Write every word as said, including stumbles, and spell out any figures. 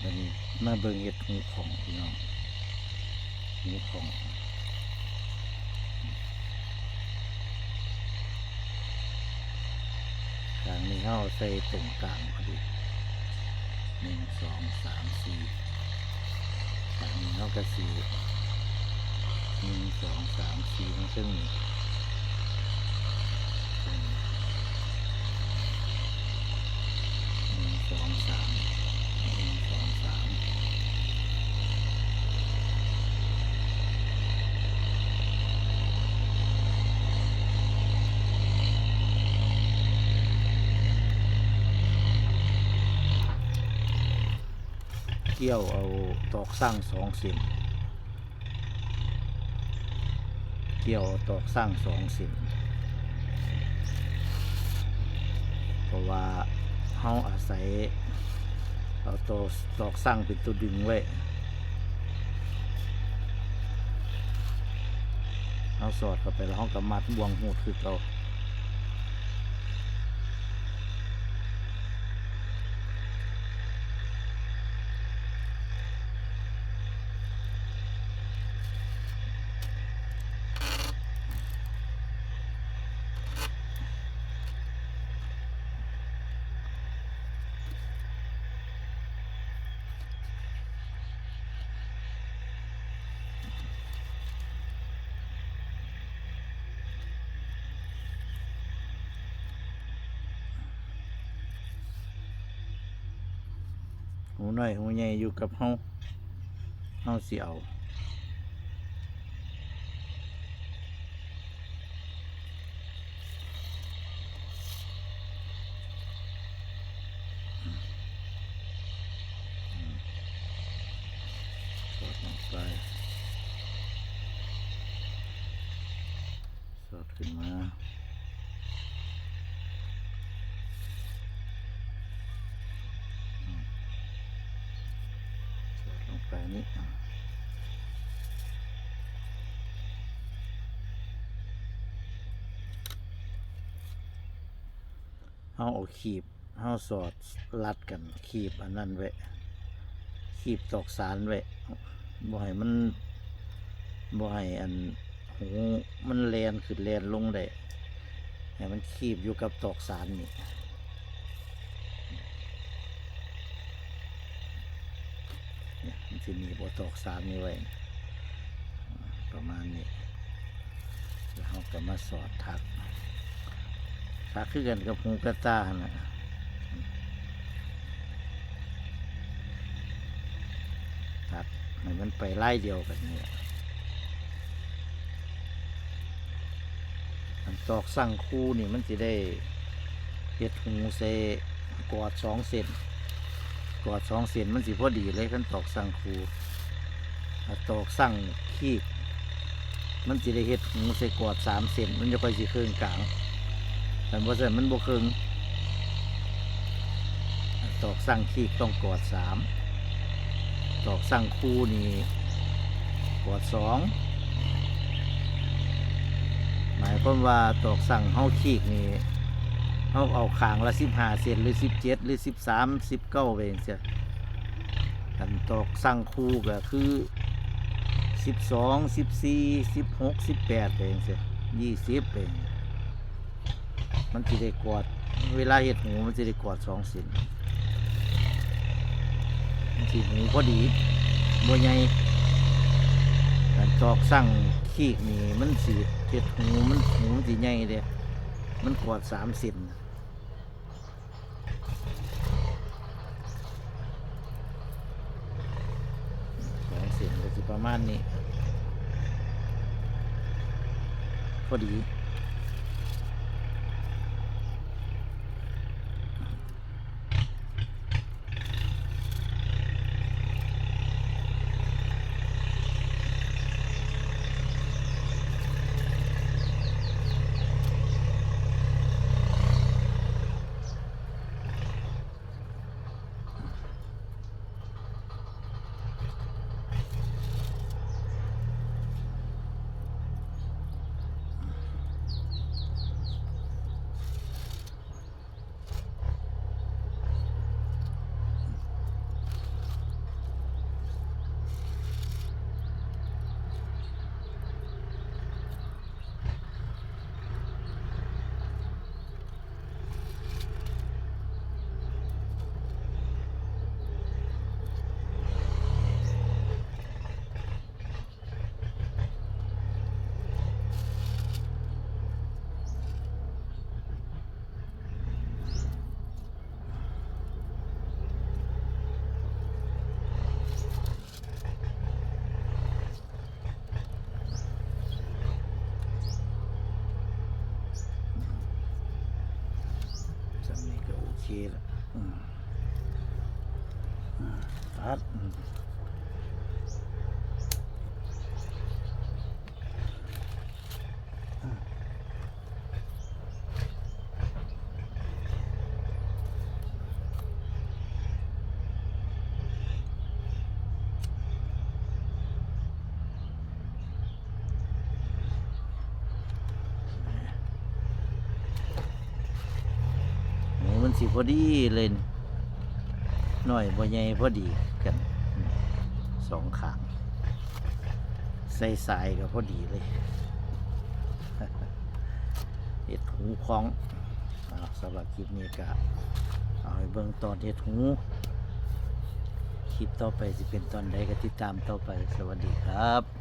มันมาเบิ่งเฮ็ดฮูของพี่น้อง ฮูของ ข้างนี้เฮาใส่ตรงกลางพอดี หนึ่ง สอง สาม สี่ ข้างนี้เฮาก็สิ หนึ่ง สอง สาม สี่ ทั้งเทิงนี้ หนึ่ง สอง สาม หนึ่ง สอง สาม เกี่ยวเอาตอกสั่งสองเส้น เกี่ยวเอาตอกสั่งสองเส้น เพราะว่าเฮาอาศัยเอาตอก ตอกสั่งเป็นตัวดึงไว้ เฮาสอดเข้าไปแล้วเฮาก็มัดบ่วงฮูดคือเก่า ฮูน้อยฮูใหญ่อยู่กับเฮา เฮาสิเอา สอดลงไป สอดขึ้นมา สอดลงไปนี่ เฮาเอาขีบ เฮาสอดรัดกันขีบอันนั้นไว้ ขีบตอกสานไว้ บ่ให้มัน บ่ให้อันฮูมันแล่นขึ้นแล่นลงได้ ให้มันขีบอยู่กับตอกสานนี่ เนี่ย มันสิหนีบเอาตอกสานนี่ไว้ ประมาณนี้ แล้วเฮาก็มาสอดถัก ถักคือกันกับฮูกับตาหั่นน่ะ ถักให้มันไปลายเดียวกันนี่แหละ อันตอกสั่งคู่นี่มันสิได้เฮ็ดฮูใส่กอดสองเส้น กอดสองเส้นมันสิพอดีเลยคันตอกสั่งคู่ ถ้าตอกสั่งขีบ มันสิได้เฮ็ดฮูใส่กอดสามเส้น มันจะค่อยสิเคิ่งกลาง คันบ่ซั้นมันบ่เคิ่ง ตอกสั่งขีบต้องกอดสาม ตอกสั่งคู่นี่กอดสอง หมายความว่าตอกสั่งเฮาขีบนี่ เฮาเอาข้างละสิบห้าเส้น หรือสิบเจ็ด หรือสิบสาม สิบเก้า ไปจั่งซี้ คันตอกสั่งคู่ก็คือ สิบสอง สิบสี่ สิบหก สิบแปด ไปจั่งซี้ ยี่สิบ ไปจั่งซี้ มันสิได้กอด เวลาเฮ็ดฮูมันสิได้กอดสองเส้น มันสิฮูพอดี บ่ใหญ่ คันตอกสั่งขีบนี่มันสิเฮ็ดฮูมัน ฮูมันสิใหญ่เด้ มันกอดสามเส้น สองเส้นก็สิประมาณนี้ พอดี เกตอืมอืมตัดอืมอืม หมูมันสิพอดีเลยนี่ น้อยบ่ใหญ่พอดีกัน สองข้าง ใส่สายก็พอดีเลย เฮ็ดหูของ อ่า สำหรับคลิปนี้ก็เอาให้เบิ่งตอนเฮ็ดหู คลิปต่อไปสิเป็นตอนใดก็ติดตามต่อไป สวัสดีครับ